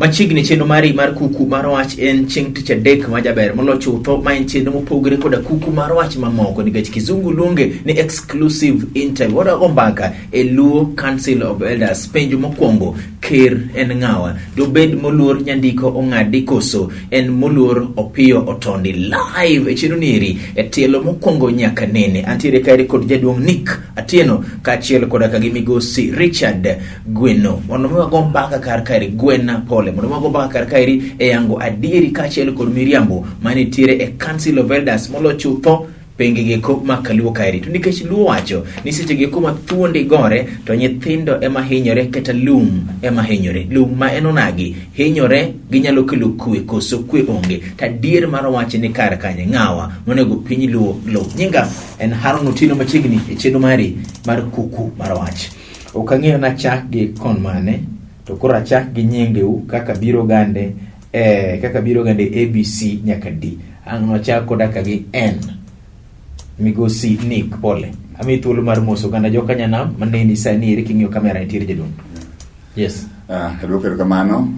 Machiegni chenro mari mar kuku mar wach en chieng' tich adek ma jaber molo chutho, ma en chenro mopogore koda kuku mar wach mamoko nikech kizungu luonge ni exclusive interview. Wadago mbaka e Luo Council of Elders. Penjo mokwongo, ker en ng'awa? Dobed moluor Nyandiko Ong'adi koso en moluor Opiyo Otondi? Live e chenro nieri e tielo mokwongo nyaka nene. Antiere kaeri kod jaduong' Nick Atieno kaachiel koda ka gi migosi Richard Gweno mondo mi wago mbaka kar kaeri. Gwena pole, mondo mi wago mbaka kar kaeri e yango adieri kaachiel kod miriambo manitiere e Council of Elders molo chutho pengi geko ma kaluo kaeri. To nikech luo wacho ni seche geko ma thuondi gore to nyithindo ema hinyore kata lum ema hinyore, lum ma en onagi hinyore, ginyalo kelo kwe koso kwe onge. To adier mar wach ni kar kanye, ng'awa monego piny luo lo? Nyinga en Haron Otieno, machiegni e chenro mari mar kuku mar wach. Ok ang'eyo nachak gi kon mane, to koro achak gi nyingeu kaka biro gande, kaka biro gande ABC nyaka D. Ang' nwachak koda ka gi N. Migosi Nick, pole. Amiyi thuolo mar moso oganda joka nyanam maneni sani eri king'iyo kamera nitiere jaduong'. Yes. Aduoko erokamano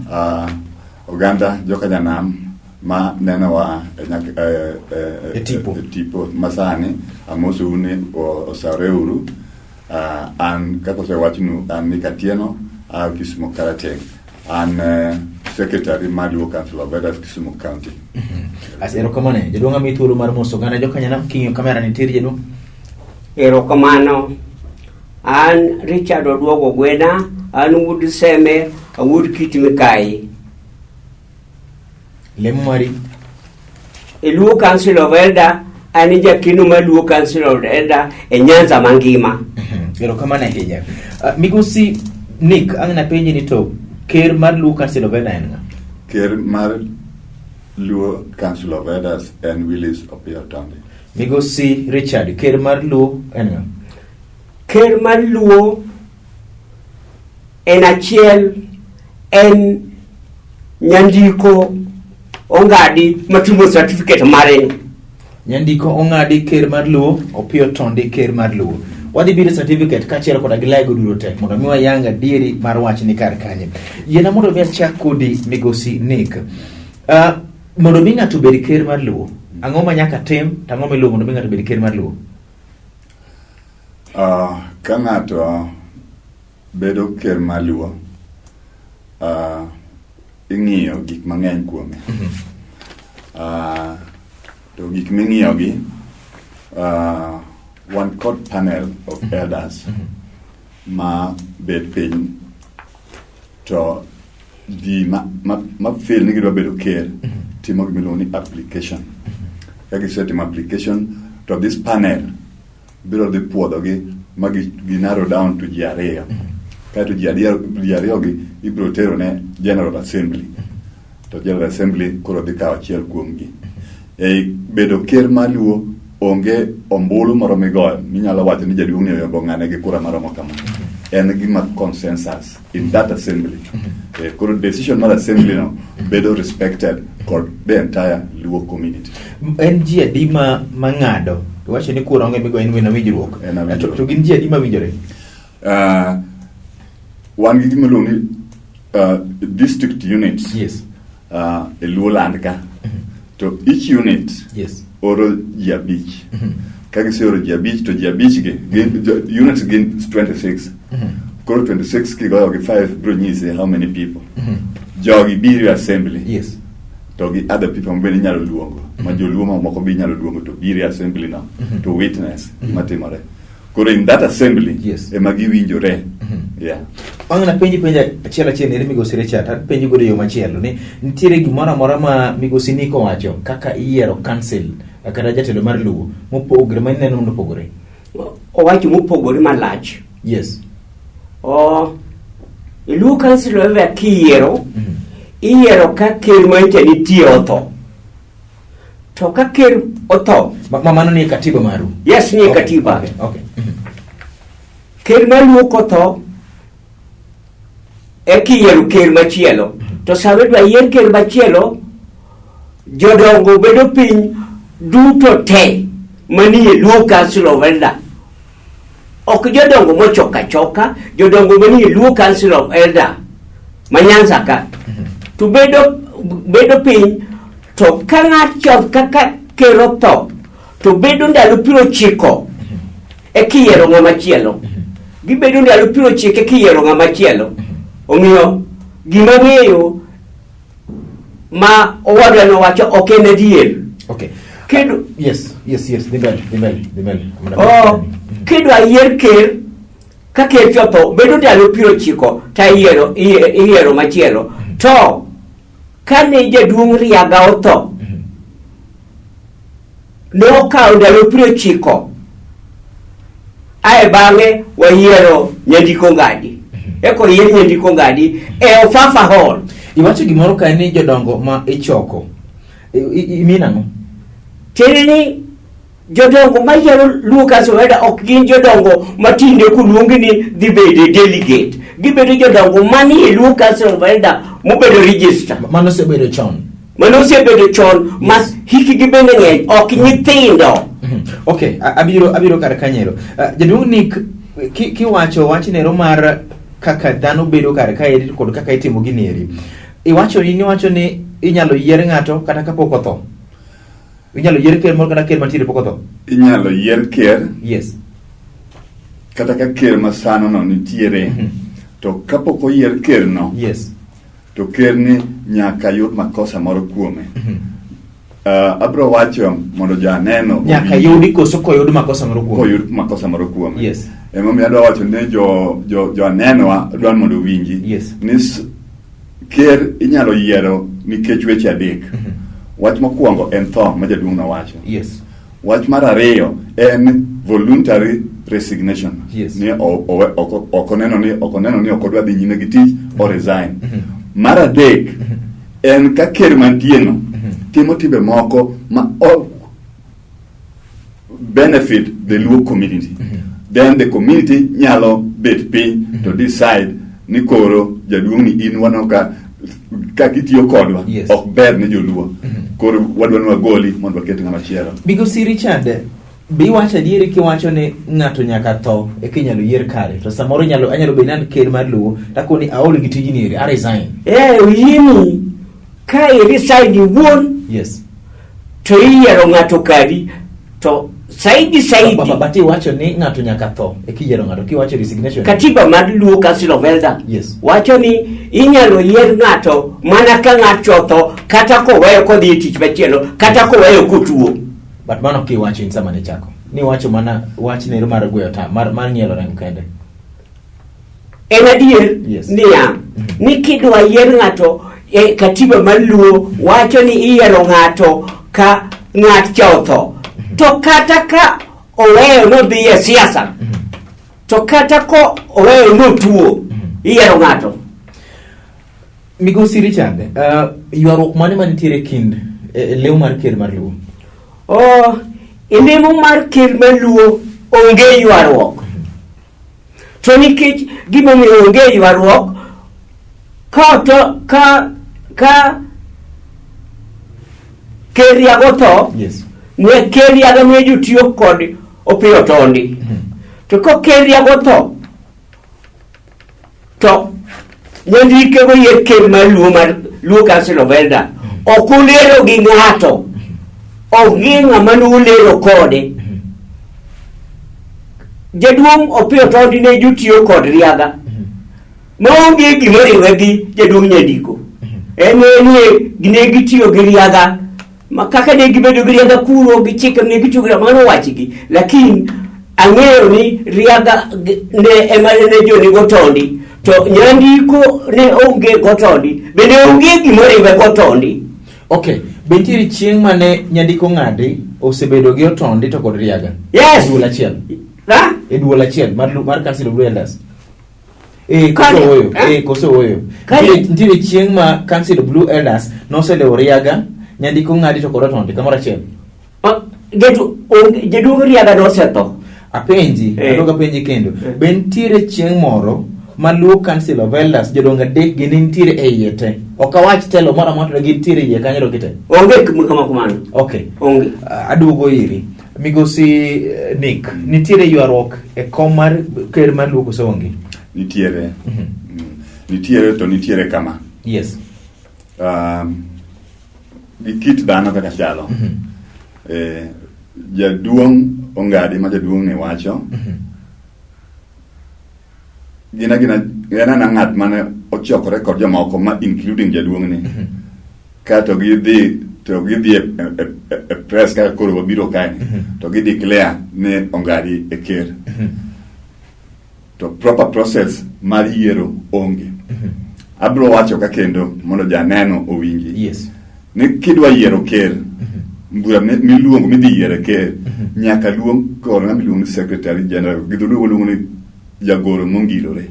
oganda joka nyanam ma nenowa e tipo. E tipo masani, amosou ni osareuru. An kaka osewachnu, an Nick Atieno, a Kisumu Karateng'. An secretary mar Luo Council of Elders, Kisumu County. As erokamano jaduong', amiyi thuolo mar moso oganda joka nyanam king'iyo kamera nitiere jaduong'. Erokamano. An Richard Oduogo Gwena, an wuod Seme, awuod Kit Mikayi. Lemo mari. E Luo Council of Elder, an e jakeno mar Luo Council of Elder e Nyanza mangima. Erokamano ahinya. Migosi Nick, ang' napenji ni to ker mar Luo Council of Elder en ng'a? Ker mar Luo Council of Elders en Willis Opiyo Otondi. Migosi Richard, ker mar Luo en ng'a? Ker mar Luo en achiel, en Nyandiko Ongadi matimo certificate mare ni. Nyandiko Ong'adi ker mar Luo, Opiyo Tondi ker mar Luo. Wadhi biro certificate kaachiel koda gi lego duto te mondo mi wayang adieri mar wach ni kar kanye. Yiena mondo mi achak kodi migosi Nick. Mondo mi ng'ato obed ker mar Luo, ang'o ma nyaka tim to ang'o miluwo mondo mi ng'ato obed ker mar Luo? Ka ng'ato bedo ker mar Luo, ing'iyo gik mang'eny kuome. To gik ming'iyogi, wan kod panel of elders ma bet piny to ji ma feel ni gidwa bedo ker timo gima iluongo ni application. Ka gisetimo application to this panel biro dhi puodhogi ma gi narrow down to ji ariyo. Kaeto ji ariyo gi ibiro tero ne General Assembly. To General Assembly koro dhi kawo achiel kuomgi. Ei bedo ker mar Luo onge ombulu moro migoyo minyalo wacho ni jaduong' ni oyombo ng'ane gi kura maromo kama. En gima consensus in that assembly. Koro decision mar assembly no bedo respected kod the entire Luo community. En ji adi ma mang'ado? Iwacho ni kura onge migoyo, en wena winjruok. En winjruok. To gin ji adi ma winjore? Wan gi gima iluongo ni district units e Luo land ka. To each unit oro ji 5. Ka giseoro ji 5 to ji 5 gi, units gin 26. Koro 26 kigoyo gi 5 biro nyisi how many people. Jogi biro e assembly. To gi other people ma bende inyalo luongo. Ma joluo mamoko be inyalo luongo to biro e assembly no to witness gima timore. Koro in that assembly ema giwinjore. Yeah. Ang' napenji penjo achiel achiel ere migosi Richard, apenji godo e yo machielo ni nitiere gimoro amora ma migosi Nick owacho kaka iyiero council kata jatelo mar Luo mopogore ma ineno mondo opogore? Owacho mopogore malach. O Luo Council of Elder kiyiero, iyiero ka ker mancha nitie otho. To ka ker otho, Ma mano nie katiba maru? Yes, nie katiba. Ker mar Luo kotho, eka iyiero ker machielo. To sama idwa yier ker machielo, jodongo bedo piny duto te manie Luo Council of Elder. Ok jodongo mochok achoka, jodongo manie Luo Council of Elder ma Nyanza ka. To bedo piny to ka ng'at cha kaka ker otho to bedo ndalo 90 e kiyiero ng'ama chielo. Gibedo ndalo 90 e kiyiero ng'ama chielo. Omiyo gima ng'eyo ma owadwa nowacho ok en adier. Okay. Kendo Yes. Dhi mbele, dhi mbele, dhi mbele. Oh, kidwa yier ker ka ker cha otho bedo ndalo 90 to iyiero machielo. To kane jaduong' Riaga otho nokawo ndalo 90 ae bang'e wayiero Nyandiko Ngadi. Eka oyier Nyandiko Ngadi e Ofafa Hall. Iwacho gimoro kae ni jodongo ma ichoko. Imin ang'o? Tiende ni jodongo mayiero Luo Council of Elders ok gin jodongo matinde koluongi ni dhi bedo delegate. Gibedo jodongo manie Luo Council of Elders mobedo register. Mano osebedo chon. Mano osebedo chon ma hikgi bende ng'eny, ok nyithindo. Okay, abiro kar kanyero. Jaduong' Nick, kiwacho wach nero mar kaka dhano bedo kar kaeri kod kaka itimo gini eri. Iwacho ni inyalo yier ng'ato kata kapok otho. Inyalo yier ker moro kata ker mantiere pok otho. Inyalo yier ker. Yes. Kata ka ker masano no nitiere. To kapok oyier ker no. Yes. To ker ni nyaka yud makosa moro kuome. Abro wacho mondo janeno nyaka yudi koso koyud makosa moro kuome. Koyud makosa moro kuome. Yes. Emomiyo adwa wacho ni janenowa adwa mondo owinji. Yes. Ni ker inyalo yiero nikech weche adek. Wach mokwongo en tho ma jaduong' nowacho. Yes. Wach mar ariyo en voluntary resignation. Yes. Ni ok oneno ni ok odwa dhi nyime gi tich, o resign. Mar adek en ka ker mantie no timo timbe moko ma ok benefit the Luo community. Then the community nyalo bet piny to decide ni koro jaduong' ni in waneno ka gitiyo kodwa. Yes. Ok ber ne joluo. Koro wadwa ni wagoli mondo waket ng'ama chielo. Migosi Richard, be iwacho adieri kiwacho ni ng'ato nyaka tho eka inyalo yier kare, to samoro anyalo bedo ni an ker mar Luo takoni aol gi tijni eri, a resign. Oyieni ka i resign iwuon. Yes. To iyiero ng'ato kari to saidi saidi. But iwacho ni ng'ato nyaka tho eka iyiero ng'ato, kiwacho resignation. Katiba mar Luo Council of Elders. Yes. Wacho ni inyalo yier ng'ato mana ka ng'ato otho kata koweyo kodhi e tich machielo kata koweyo kotuo. But mano kiwacho in sama ne chako. Ni wacho mana wach nero mar gweyo ta, mar ng'ielo rengo kende. En adier Yes. niya, ni kidwa yier ng'ato e katiba mar Luo wacho ni iyiero ng'ato ka ng'at cha otho. To kata ka oweyo nodhi e siasa, to kata ko oweyo notuo, iyiero ng'ato. Migosi Richard, ywaruok mane manitiere kind lemo mar ker mar Luo? Oh, e lemo mar ker mar Luo onge ywaruok. To nikech gimomiyo onge ywaruok, ka ker Riago otho, Yes. ne ker Riago ne jotiyo kod Opiyo Tondi. To ko ker Riago otho, to nyandike moyier ker mar Luo mar Luo Council of Elders ok olero gi ng'ato, ok gi ng'ama nolero kode. Jaduong' Opiyo Tondi ne jotiyo kod Riaga maonge gima oriwe gi jaduong' Nyandiko. En ne gitiyo gi Riaga ma kaka ne gibedo gi Riaga kuro gi chike ne gitiyo gi Riaga mano wachgi, lakini ang'eyo ni Riaga ne ema ne jonigo Tondi, to Nyandiko ne onge go Tondi, bende onge gima oriwe go Tondi. Okay, be nitiere chieng' mane Nyandiko ng'adi osebedo gi Otondi to kod Riaga? Yes. E duol achiel. Ha? E duol achiel mar Council of Luo Elders. Kare, Koso oyo. eh? Koso oyo. Kare. Nitiere chieng' ma Council of Luo Elders noselewo Riaga, Nyandiko ng'adi to kod Otondi kamoro achiel. Jaduong' Riaga nosetho. Apenji, adog apenji kendo. Be nitiere chieng' moro ma Luo Council of Elders jodongo adek gi ne nitiere e iye te? Ok awach telo moro amora to gintiere e iye kanyo to gite. Onge kama kamano. Okay. Onge. Aduogo iri. Migosi Nick, nitiere ywaruok e kom mar ker mar Luo koso onge? Nitiere. Nitiere to nitiere kama. Yes. Gi kit dhano kaka chalo. Jaduong' Ongadi ma jaduong' ni wacho gin agina en ana ng'at mane ochokore kod jomoko ma including jaduong' ni kato gidhi to gidhi e press kaka koro wabiro kae ni to gi declare ni Ongadi e ker to proper process mar yiero onge. Abiro wacho ka kendo mondo janeno owinji ni kidwa yiero ker, bura miluongo midhi yiere ker nyaka luong kod ng'ama iluongo ni secretary general, gi dholuo waluongo ni jagoro mongirore.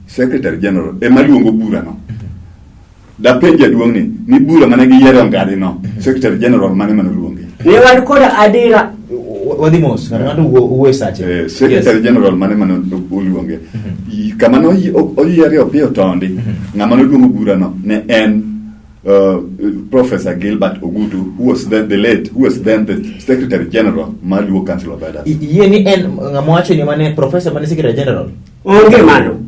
Secretary general ema luongo burano. Dapenj jaduong' ni bura mane giyiero Ongadi no, secretary general mane mane oluonge? Ne wan kod adira. Wadhi mos, ng'ato ng'ato wuo e sache. Secretary general mane mane oluonge? Kama ne oyiere Opiyo Tondi, ng'ama noluongo burano ne en Professor Gilbert Ogutu, who was then the late, who was then the Secretary General mar Luo Council of Elders. Yie ni en ng'ama wacho ni mane professor mane Secretary General? Onge mano.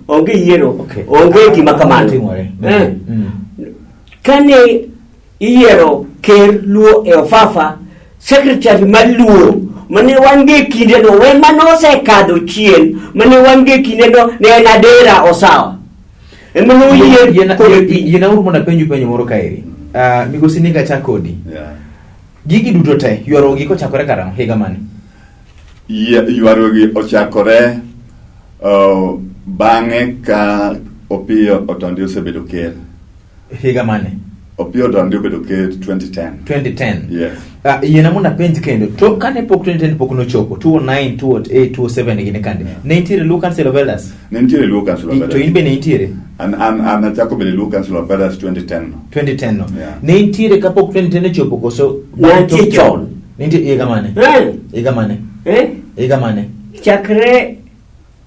Onge yiero. Onge gima kamano. Timore. Kane iyiero ker Luo e Ofafa, secretary mar Luo mane wan go e kindeno, we mane osekadho chien, mane wan go e kindeno ne en Adera Osawa. Ema ne oyier kod piny. Yiena uru mondo apenju penjo moro kaeri. Migosi Ninga chak kodi. Gigi duto te, ywaruok gi kochakore karang'o? Higa mane? Ywaruok gi ochakore bang'e ka Opiyo Otondi osebedo ker. Higa mane? Opiyo Otondi obedo ker 2010. 2010. Yes. Yiena mondo apenj kendo, to kane pok 2010 pok nochopo, 2009, 2008, 2007 gini kande, ne nitiere Luo Council of Elders? Ne nitiere Luo Council of Elders. To in be ne nitiere? An achako bedo Luo Council of Elders 2010 no. 2010 no. Ne nitiere kapok 2010 ochopo koso? Ne nitie chon. Ne nitie higa mane? Higa mane? Higa mane? Chakre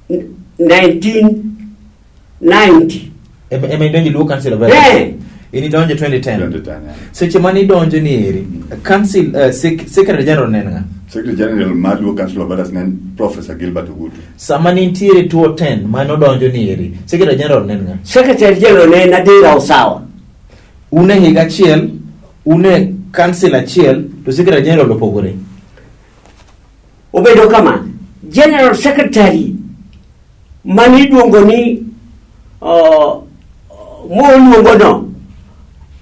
1990. Ema idonjo Luo Council of Elders? In idonjo 2010. 2010, yeah. Seche mane idonjo ni eri, council, Secretary General ne en ng'a? Secretary General mar Luo Council of Elders ne en Professor Gilbert Ogutu. Sama ne nitiere 2010 mane odonjo ni eri, Secretary General ne en ng'a? Secretary General ne en Adera Osawa. Un e higa achiel, un e council achiel, to Secretary General opogore. Obedo kama, General Secretary mane iluongo ni moluongo no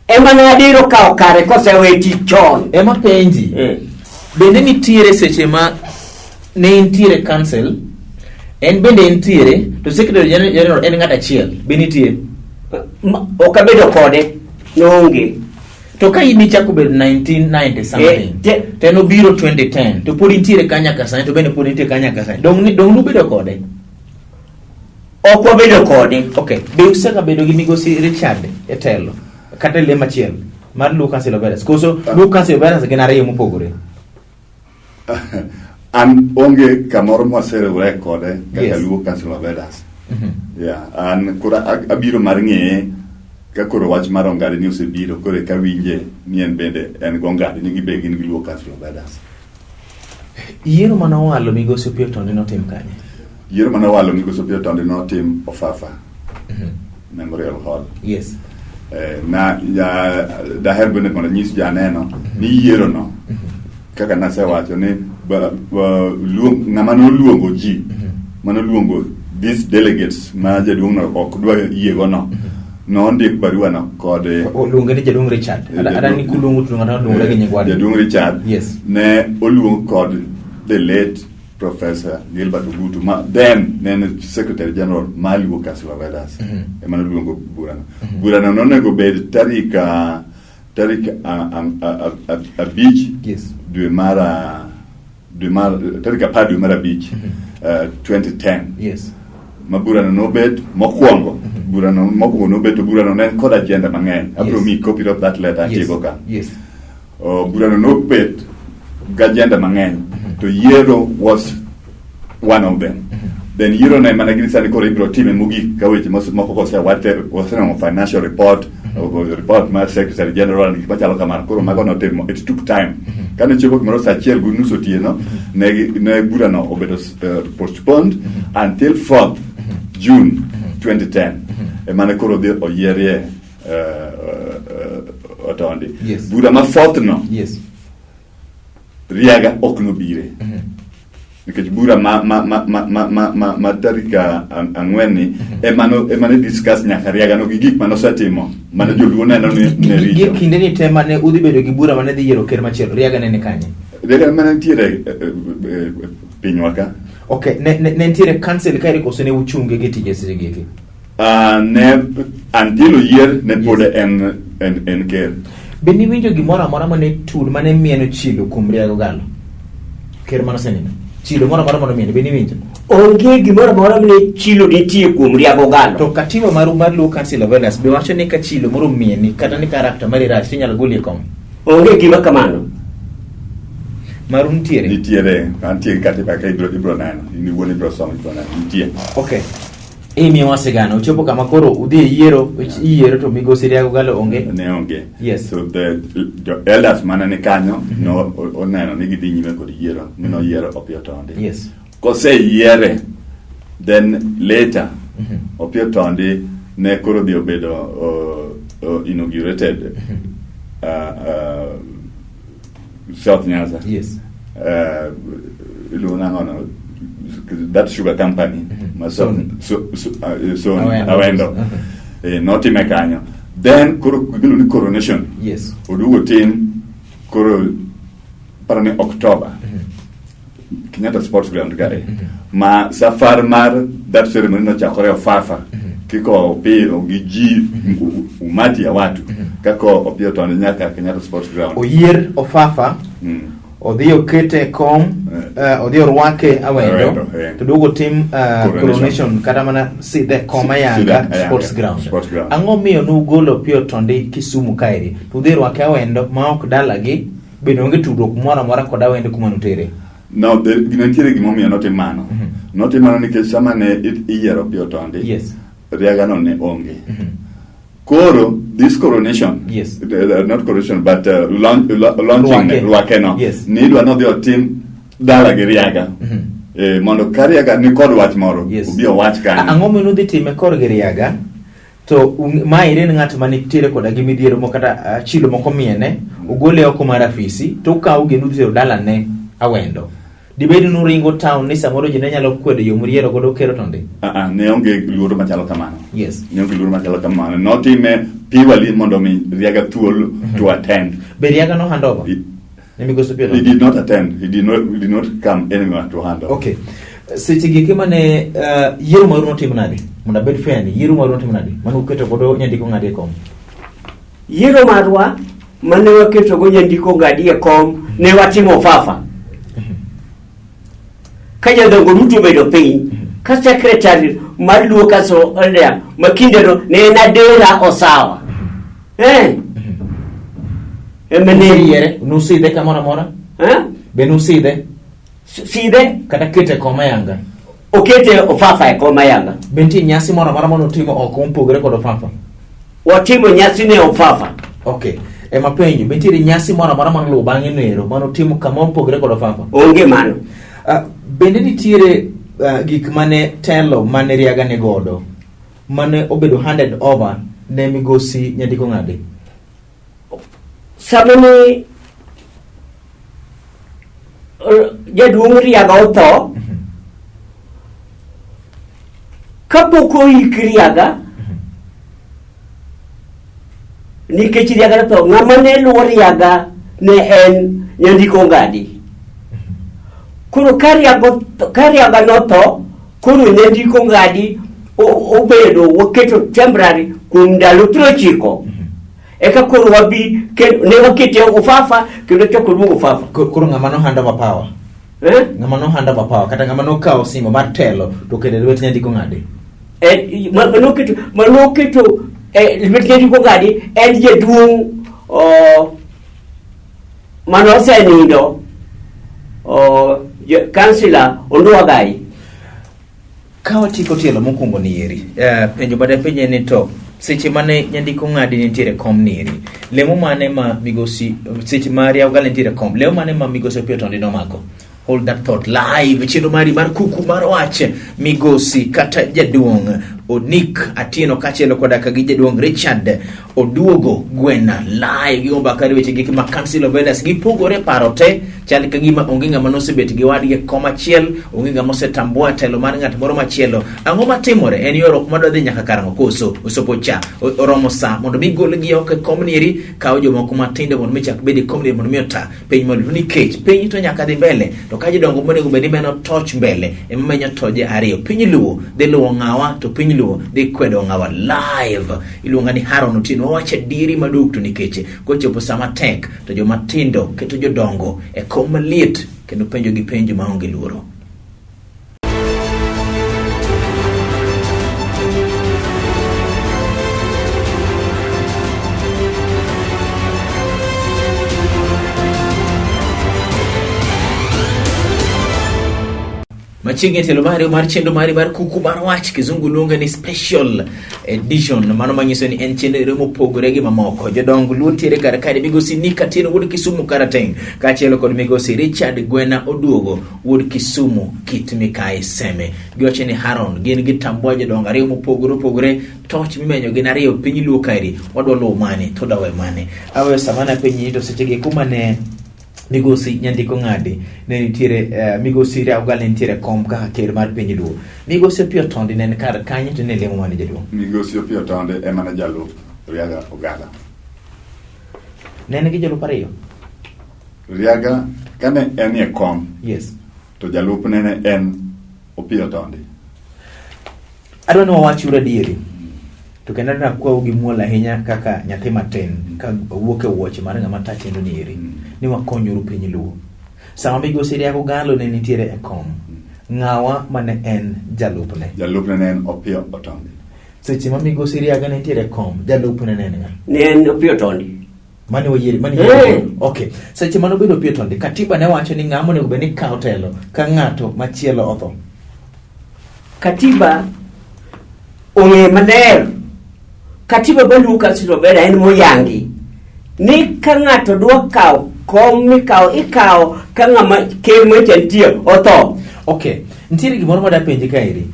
ema ne Adera okawo kare kosewe tich chon. Ema penji. Bende nitiere seche ma ne nitiere council, en bende nitiere, to Secretary General en ng'at achiel, be nitie? Ok abedo kode, noonge. To ka in ichako bedo 1990 something, to en obiro 2010, to pod intiere ka nyaka sani, to bende pod intiere ka nyaka sani. Dong nubedo kode? Ok wabedo kode. Okay. Be usega bedo gi migosi Richard e telo, kata e le machielo mar Luo Council of Elders? Koso Luo Council of Elders gin ariyo mopogore? An onge kamoro mwaseriwore kode kaka Luo Council of Elders. Yeah, an koro abiro mar ng'eye ka koro wach mar Ongadi ni osebiro, koro eka winje ni en bende en go Ongadi ni gibe gin gi Luo Council of Elders. Yiero mane owalo migosi Opiyo Otondi notim kanye? Yiero mane owalo migosi Opiyo Otondi notim Ofafa Memorial Hall. Na ya, daher bende mondo anyis janeno ni yiero no kaka nasewacho ni ng'ama noluongo ji, mane oluongo these delegates ma jaduong' no ok dwa yiego no, nondik barua no kod Oluonge ni jaduong' Richard. Ada ni kuluongo to ng'ato luongore gi nying wadgi. Jaduong' Richard ne oluong kod the late Professor Gilbert Ogutu, ma then ne en Secretary General mar Luo Council of Elders. Ema noluongo burano. Burano nonego bed tarik 5 dwe mar dwe mar tarik 10 dwe mar 5, 2010. Ma burano nobet mokwongo. Burano mokwongo nobet, to burano ne en kod agenda mang'eny. Abiro miyi copy of that letter atiego ka. Burano nobet gi agenda mang'eny, to yiero was one of them. Then yiero ne mana gini sani koro ibiro time mogik ka weche moko kosewate, wasenwang'o financial report, report mar Secretary General, gik machalo kamano. Koro mago notimo, it took time. Kane chopo gimoro saa 1:30 otieno, ne burano obedo postponed until 4th June 2010. Emane koro odhi oyierie Otondi. Yes. Bura ma fourth no Riaga ok nobire. Nikech bura ma tarik 4 ni ema ne discuss nyaka Riaga no gi gik mane osetimo mane joluo neno ni ne Gi richo. kinde ni te mane udhi bedo gi bura mane dhi yiero ker machielo, Riaga ne ni kanye? Riaga mane nitiere pinywa ka. Okay, ne nitiere council kaeri koso ne uchunge gi tije seche gi eki? Ne until oyier ne pod en ker. Be niwinjo gimoro amora mane tud mane mieno chilo kuom Riaga Ogalo? Ker mane osenindo. Chilo moro amora mane omieno, be niwinjo? Onge gimoro amora mane chilo nitie kuom Riaga Ogalo. To katiba maru mar Luo Council of Elders be wacho ni ka chilo moro omieni kata ni karakta mari rach tinyalo goli e kom. Onge gima kamano. Maru nitiere? Nitiere, antie gi katiba ka ibro neno, in iwuon ibro somo ibro neno, nitie. Okay. Imiyowa sigana, ochopo kama koro udhi e yiero, iyiero to migosi Riaga Ogalo onge. Ne onge. Yes. So the jo elders mane ni kanyo no oneno ni gidhi nyime kod yiero, mi noyiero Opiyo Otondi. Koseyiere, then later Opiyo Otondi ne koro dhi obedo inaugurated South Nyanza. Iluongo nang'o no? That sugar company ma South, Sony. Sony, Awendo. Awendo. Notime kanyo. Then koro giluongo ni coronation. Oduogo tim koro paro ni October. Kenyatta Sports Ground kae. Ma safar mar that ceremony nochakore Ofafa. Kiko Opiyo gi ji umati ya watu. Kako Opiyo Otondi nyaka Kenyatta Sports Ground. Oyier Ofafa. Odhi okete e kom, odhi orwake Awendo, Awendo, to duogo tim Coronation. coronation kata mana sidhe kom Sidhe Ayanga Ayanga, Sports Ground. Sports Ground. Ang'o miyo nugolo Opiyo Otondi Kisumu kaeri to udhi rwake Awendo ma ok dalagi, bende onge tudruok moro amora kod Awendo kuma nutere? No, nitiere gimomiyo notim mano. Notim mano nikech sama ne iyiero Opiyo Otondi, Riaga no ne onge. Koro, this coronation, not coronation, but launching Rwake. rwake no, ni idwa nodhi otim dala gi Riaga. Mondo ka Riaga ni kod wach moro, obi owach kanyo. Ang'o miyo nudhi time kor gi Riaga? To maeri en ng'at ma nitiere koda gi midhiero moko kata chilo moko miene, ogole oko mar afisi, to ukawo gendo udhi tero dalane Awendo. Dibed ni uringo town ni samoro ji ne nyalo kwedo yo muriero godo Ker Otondi? Ne onge luoro machalo kamano. Ne onge luoro machalo kamano. Notime purely mondo mi Riaga thuolo to attend. Be Riaga no hand over? Ne migosi Opiyo He Otondi? did not attend. He did not come anywhere to hand over. Okay. Seche gi eki mane yiero maru notim nade? Mondo abed fair ni yiero maru notim nade? Mane uketo godo Nyandiko Ng'adi e kom. Yiero marwa mane waketo go Nyandiko Ng'adi e kom ne watimo Ofafa. Ka jodongo duto obedo piny, ka secretary mar Luo Council Elder ma kindeno ne en Adera Osawa. Ema ne Nusiyiere, nusidhe kamoro amora? Eh? Be nusidhe? Sidhe? Kata kete e kom ayanga? Okete Ofafa e kom ayanga. Be nitie nyasi moro amora mane utimo oko mopogore kod Ofafa? Watimo nyasi ne Ofafa. Okay. Ema penjo, be nitiere nyasi moro amora mane oluwo bang'e noero mane utimo kama opogore kod Ofafa? Onge mano. Bende nitiere gik mane telo mane Riaga ni godo mane obedo handed over ne migosi Nyandiko Ng'adi? Sama ne jaduong' Riaga otho, kapok oik Riaga, nikech Riaga notho, ng'ama ne luwo Riaga ne en Nyandiko Ng'adi. Koro ka Riaga notho, koro Nyandiko Ng'adi obedo waketo temporary kuom ndalo 90. Eka koro wabi, ne wakete Ofafa kendo chako luongo Ofafa. Koro ng'ama no hand over power? Ng'ama no hand over power kata ng'ama nokawo simo mar telo to oketo e lwet Nyandiko Ng'adi? Manoketo lwet Nyandiko Ng'adi en jaduong' manosenindo, kansila Onduagai. Ka watieko tielo mokwongo ni eri, penjo mane penje ni to seche mane Nyandiko Ng'adi nitiere kom ni eri, lemo mane ma migosi, seche ma Riaga Ogalo nitiere kom, lemo mane ma migosi Opiyo Otondi nomako? Hold that thought live, chenro mari mar kuku mar wach, migosi kata jaduong' Onik Atieno kaachiel koda ka gi jaduong' Richard Oduogo Gwena live gi mbaka weche gik ma Council of Elders gipogore paro te chal ka gima onge ng'ama nosebet gi wadgi e kom achiel, onge ng'ama osetambua telo mar ng'at moro machielo. Ang'o matimore? En ywaruok madwa dhi nyaka karang'o koso osopo cha oromo sa mondo mi golgi oko e komni eri, kaw jomoko matindo mondo mi chak bed e komni eri mondo mi ota piny maluo nikech piny to nyaka dhi mbele to ka jodongo monego bed ni menyo toch mbele ema menyo toje ariyo. Piny Luo dhi luwo ng'awa to piny Luo dhi kwedo ng'awa live. Iluonga ni Haron Otieno, wawacho adieri maduong' to nikech kochopo sama tek to joma tindo keto jodongo e kom maliet kendo penjo gi penjo maonge luoro. Machiegni e tielo mari mar chenro mari mar kuku mar wach kizungu luonge ni special edition mano manyiso ni en chenro mopogore gi mamoko jodong luo ntiere kar kae migosi Nick Atieno wuod Kisumu Karateng kaachiel kod migosi Richard Gwena Oduogo wuod Kisumu Kit Mikayi Seme giwacho ni Haron gin gi tambua jodongo ariyo mopogore opogore toch mimenyo gin ariyo piny luo kaeri wadwa luwo mane to dawe mane aweyo samana penyi to sechegi kuma ne migosi Nyandiko Ng'adi ne nitiere migosi Riau Gal ne nitiere kom kaka ker mar piny Luo. Migosi Opiyo Tondi ne en kar kanye to ne lemo mane jaduong'? Migosi Opiyo Tondi ema ne jalup Riaga Ogala. Ne en gi jolup ariyo? Riaga kane en e kom. Yes. To jalupne ne en Opiyo Tondi. Adwa ni wawach uru adieri. To kendo adwa akwau gi muol ahinya kaka nyathi matin ka wuok e wuoche mar ng'ama ta chenro ni eri ni wakonyuru piny Luo. Sama migosi Riago Galo ne nitiere e kom, ng'awa mane en jalupne? Jalupne ne en Opiyo Otondi. Seche ma migosi Riaga ne nitiere e kom, jalupne ne en ng'a? Ne en Opiyo Otondi. Mane oyiere, mane oyiere. Okay. Seche mane obedo Opiyo Otondi, katiba ne wacho ni ng'ama onego bed ni kawo telo ka ng'ato machielo otho. Katiba ong'e maler. Katiba maluwo Council of Elder en moyangi ni ka ng'ato dwa kawo kom mikawo ikawo ka ng'ama ker macha nitie otho. Okay. Nitiere gimoro ma dapenji kaeri.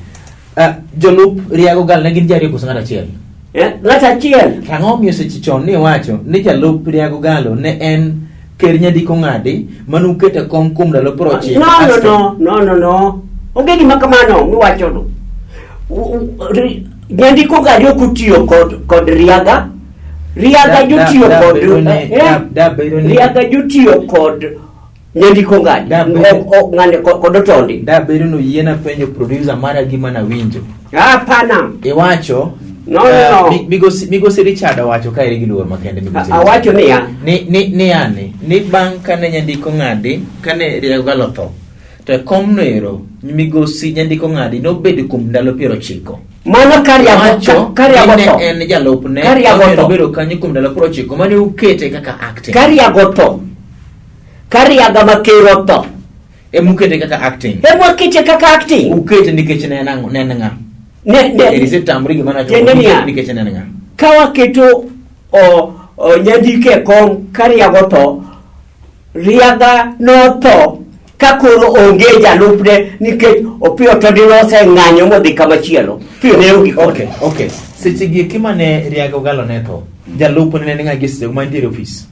Jolup Riago Gal ne gin ji ariyo koso ng'ato achiel? Ng'ato achiel. To ang'o momiyo seche chon ni iwacho ni jalup Riago Galo ne en ker Nyandiko Ng'adi mane uketo e kom kuom ndalo 90? No, no, no, no, no, no. Onge gima kamano miwachono. Nyandiko Ng'adi ok otiyo kod Riaga. Riaga jotiyo kod Riaga jotiyo kod Nyandiko Ng'adi. Ng'ane kod Otondi. Da bedo no yiena penjo producer mara gima nawinjo. Hapana. Iwacho No, no, no. Migosi Richard owacho ka eri gi luor makende migosi. Awacho niya. Ni ni ni yani ni bang' kane Nyandiko Ng'adi kane Riago Galo otho to e kom no ero migosi Nyandiko Ng'adi nobedo kuom ndalo 90. Mano ka Riago tho. En jalupne. Ka Riago tho. Nobedo kanyo kuom ndalo 90 mane ukete kaka acting. Ka Riago tho. Ka Riaga ma ker otho. Emukete kaka acting. Emwakete kaka acting. Ukete nikech ne en ang'o? Ne en ng'a? Ne ne. Erisetamri gima nacho. Tiende niya. Nikech ne en ng'a? Ka waketo o Nyandiko e kom ka Riaga otho, Riaga notho ka koro onge jalupne nikech Opiyo Tondi noseng'anyo modhi kamachielo. Opiyo ne onge kode. Okay, okay. Seche gi eki mane Riaga Ogalo ne tho, jalupne ne en ng'a gi seche ma nitiere e ofis?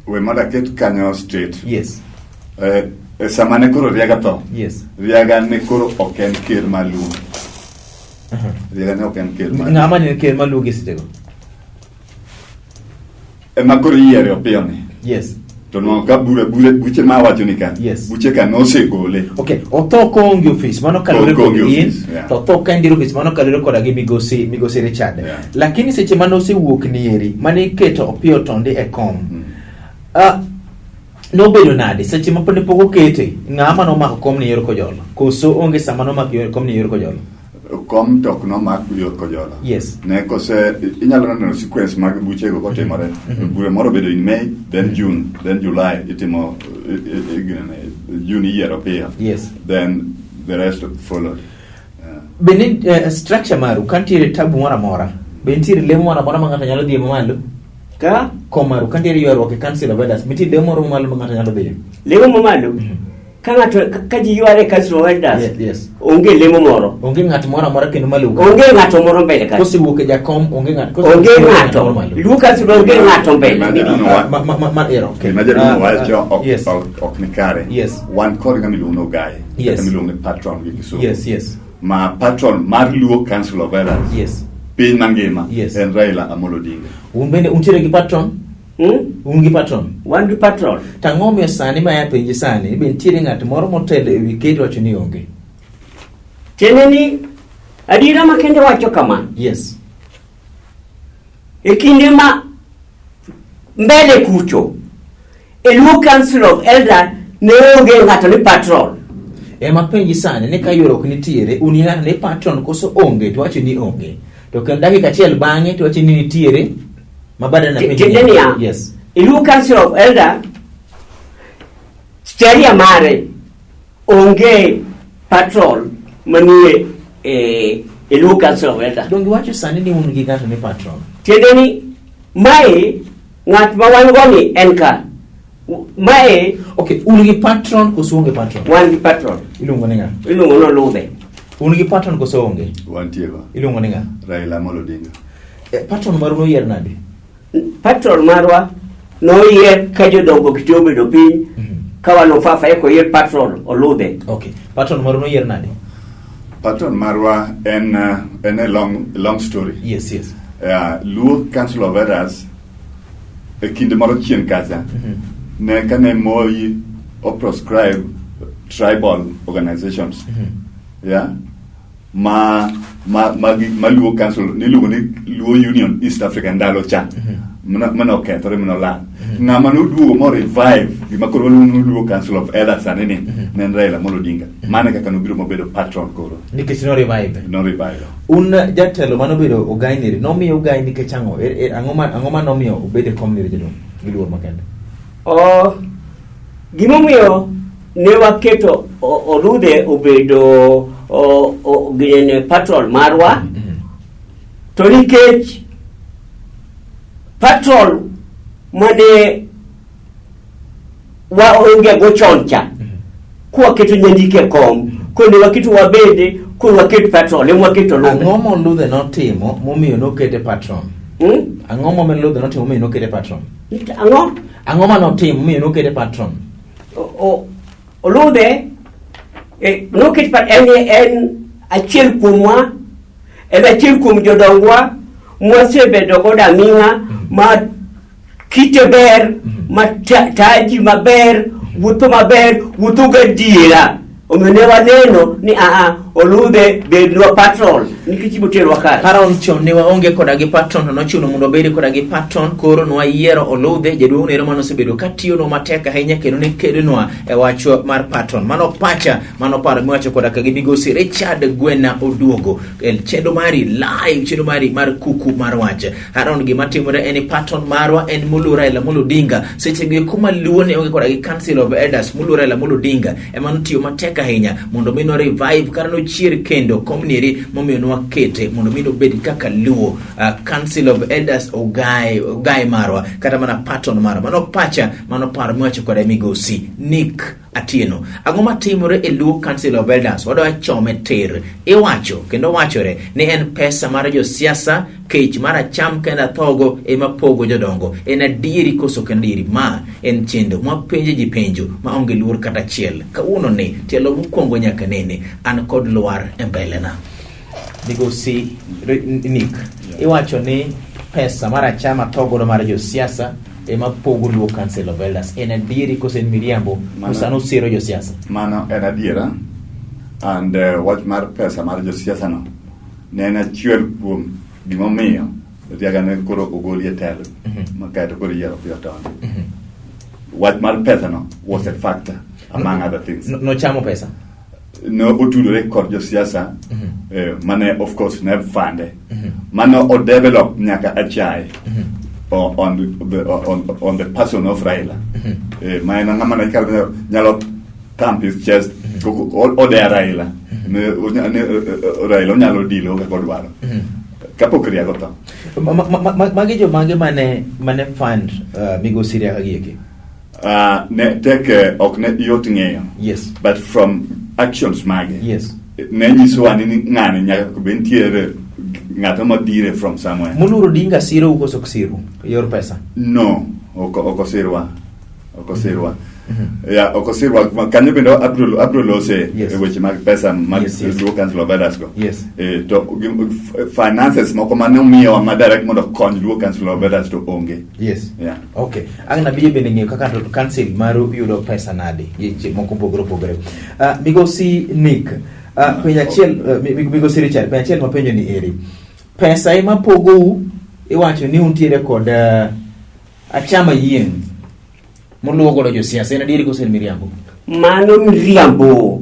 We mondo aket kanyo straight. Yes. Sama ne koro Riaga tho. Yes. Riaga ne koro ok en ker mar Luo. Riaga ne ok en ker mar. Ng'ama ne ker mar Luo gi sechego? Ema koro iyiere Opiyo ni. Yes. To nwang'o ka bura bure buche ma awacho ni ka. Yes. Buche ka nosegole. Okay, otho koonge ofis, mano kaluwore kod Koonge in, ofis, yeah. to otho ka en ofis, mano kaluwore koda gi migosi Richard. Yeah. Lakini seche mane osewuok nieri, mane iketo Opiyo Otondi e kom, nobedo nade seche ma ne pok okete, ng'a mane omako kom ni yor Kojolo? Koso onge sama nomako kom ni yor Kojolo? Kom to ok nomak yor Kojolo. Yes. Ne kose inyalo neno sequence mag buchego kotimore. Bura moro bedo in May, then June, then July itimo June iyiero Opiyo. Yes. Then the rest followed. Bende structure maru ka nitiere tabu moro amora, be nitiere lemo moro amora ma ng'ato nyalo dhiye mamalo? Ka? Kom maru ka nitiere ywaruok e Council of Elders, nitie lemo moro mamalo ma ng'ato nyalo dhiye? Lemo mamalo? Ka ng'ato ka ji yware Council of Elders, Yes. onge lemo moro. Onge ng'at moro amora kendo maluwo. Onge ng'ato moro mbele ka. Kosewuok e jakom onge ng'at. Onge ng'ato. moro maluwo. Luo Council onge ng'ato mbele. Gima Ma ero. Okay. Gima jaduong' wacho ok Yes. ok ni kare. Yes. Wan kod ng'ama iluongo ni Ogai. Yes. Kata miluongo ni patron gi Kisumu. Yes. Ma patron mar Luo Council of Elders. Yes. Piny mangima. Yes. En Raila Amolo Odinga. Un bende untiere gi patron? Hmm? Un gi patron? Wan gi patron. To ang'o momiyo sani ma apenji sani be nitiere ng'at moro motelo e wi ker wacho ni onge? Tiende ni adiera makende wacho kama. Yes. E kinde ma mbele kucho, e Luo Council of Elder ne onge ng'ato ni patron. Ema penji sani ni ka ywaruok nitiere, un gi ng'ato ni patron koso onge to wacho ni onge. To kendo dakika achiel bang'e to wacho ni nitiere ma baadaye na penji. Tiende niya, Yes. e Luo Council of Elder, sheria mare onge patron manie e Luo Council of Elder. Donge iwacho sani ni un gi ng'ato ni patron? Tiende ni mae ng'at ma wan go ni en ka. Mae Okay, un gi patron koso onge patron? Wan gi patron. Iluongo ni ng'a? Iluongo ni Oludhe. Un gi patron koso onge? Wantie go. Iluongo ni ng'a? Raila Amolo Odinga. Patron maru noyier nade? Patron marwa noyier ka jodongo kite obedo piny ka wan ofafa eko yier patron Oludhe. Okay. Patron maru noyier nade? Patron marwa en a long long story. Yes. Luo Council of Elders e kinde moro chien kacha ne kane Moi o proscribe tribal organizations, yeah, ma Luo Council niluongo ni Luo Union East Africa ndalo cha mana okethore mana olal. Ng'ama noduogo mo revive gima koro waluongo ni Luo Council of Elders sani ni ne en Raila Amolo Odinga. Mano e kaka nobiro mobedo patron koro. Nikech no revive. No revive. Un jatelo manobedo Ogai niri, nomiyo Ogai nikech ang'o? Ang'o ma nomiyo obed e kom niri jaduong'? Gi luor makende. O, gimomiyo ne waketo Oludhe obedo ginene patron marwa to nikech patron mane waonge go chon cha kwaketo nyandike e kom koro ne waketo wabede koro waket patron ema waketo Oludhe. Ang'o ma Oludhe notimo momiyo nokete patron? Hmm? Ang'o momiyo Oludhe notimo momiyo nokete patron? Ang'o? Ang'o ma notimo momiyo nokete patron? Oludhe noket en achiel kuomwa, en achiel kuom jodongwa mwasebedo godo aming'a ma kite ber ma taji maber wuotho maber wuotho gadiera omiyo ne waneno ni aa Oludhe bednwa patron nikech iboterwa kare. Haron chon ne waonge koda gi patron to nochuno mondo wabed koda gi patron koro nwayiero Oludhe jaduong' nero mane osebedo katiyonwa matek ahinya kendo ne kedonwa e wach mar patron. Mano pacha, mano paro miwacho koda ka gi migosi Richard Gwena Oduogo e chenro mari live, chenro mari mar kuku mar wach. Haron, gima timore en ni patron marwa en moluor Raila Amolo Odinga. Seche go eko maluo ne onge koda gi Council of Elders, moluor Raila Amolo Odinga ema notiyo matek ahinya mondo mi no revive kata nochier kendo komnieri momiyo nwakete mondo mi nobed kaka Luo Council of Elders ogae marwa kata mana patron marwa. Mano pacha, mano paro miwacho koda migosi Nick Atieno. Ang'o matimore e Luo Council of Elders? Wadwa chome tir. Iwacho kendo wachore ni en pesa mar josiasa, kech mar acham kendo athogo ema pogo jodongo. En adieri koso ok en adieri? Ma en chenro mwapenjo ji penjo ma onge luor kata achiel. Kawuono ni tielo mokwongo nyaka nene an kod lwar e mbelena. Migosi Nick, iwacho ni pesa mar acham athogo mar josiasa ema pogo Luo Council of Elders. En adieri koso en miriambo? Sano usiro josiasa. Mano en adiera and wach mar pesa mar josiasa no ne en achiel kuom gimomiyo Riaga ne koro ogoli e telo ma kaeto koro iyiero Opiyo Otondo. Wach mar pesa no was a factor among other things. Nochamo pesa. Ne otudore kod josiasa mane of course ne fande mane o develop nyaka achaye on the person of Raila, ma en ng'ama ne nyalo thump his chest odea Raila ne, Raila onyalo dilo kaka odwaro kapok Riago tho. Magi jomage mane fund migosi Riaga gieki? Ne tek ok ne yot ng'eyo. But from actions mage. Ne nyisowa ni ng'ani nyaka bed nitiere ng'ato ma dire from somewhere. Moluor Odinga siro koso ok siru e yor pesa? No, ok osirwa. Ok osirwa. Ya, ok osirwa. Kanyo bende abiro lose e weche mag pesa mag Luo Council of Elders go. To finances moko mane omiyowa ma direct mondo okony Luo Council of Elders to onge. Yeah. Okay. Ang' nabiye bende ng'eyo kaka to council maru yudo pesa nade weche moko opogore opogore. Migosi Nick, penjo achiel, Migosi Richard, penjo achiel mapenjo ni eri. Pesa ema pogou iwacho ni untiere kod achama yieng' moluwo godo josiasa, en adieri koso en miriambo? Mano miriambo.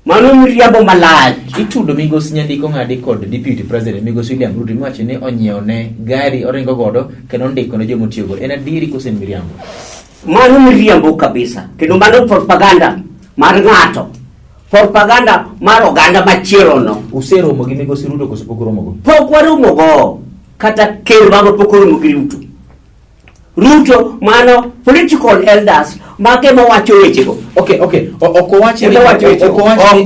Mano miriambo malach. Itudo migosi Nyandiko Ng'adi kod Deputy President migosi William Ruto miwacho ni onyiewo ne gari oringo godo kendo ondiko ne joma otiyo godo. En adieri koso en miriambo? Mano miriambo kabisa. Kendo mano propaganda mar ng'ato. Propaganda mar oganda machielo no. Useromo gi migosi Ruto koso pok uromogo? Pok waromogo. Kata ker mago pok oromo gi Ruto. Ruto mano political elders mage mawacho wechego. Okay, okay. Ok owach ni Ema wacho wechego.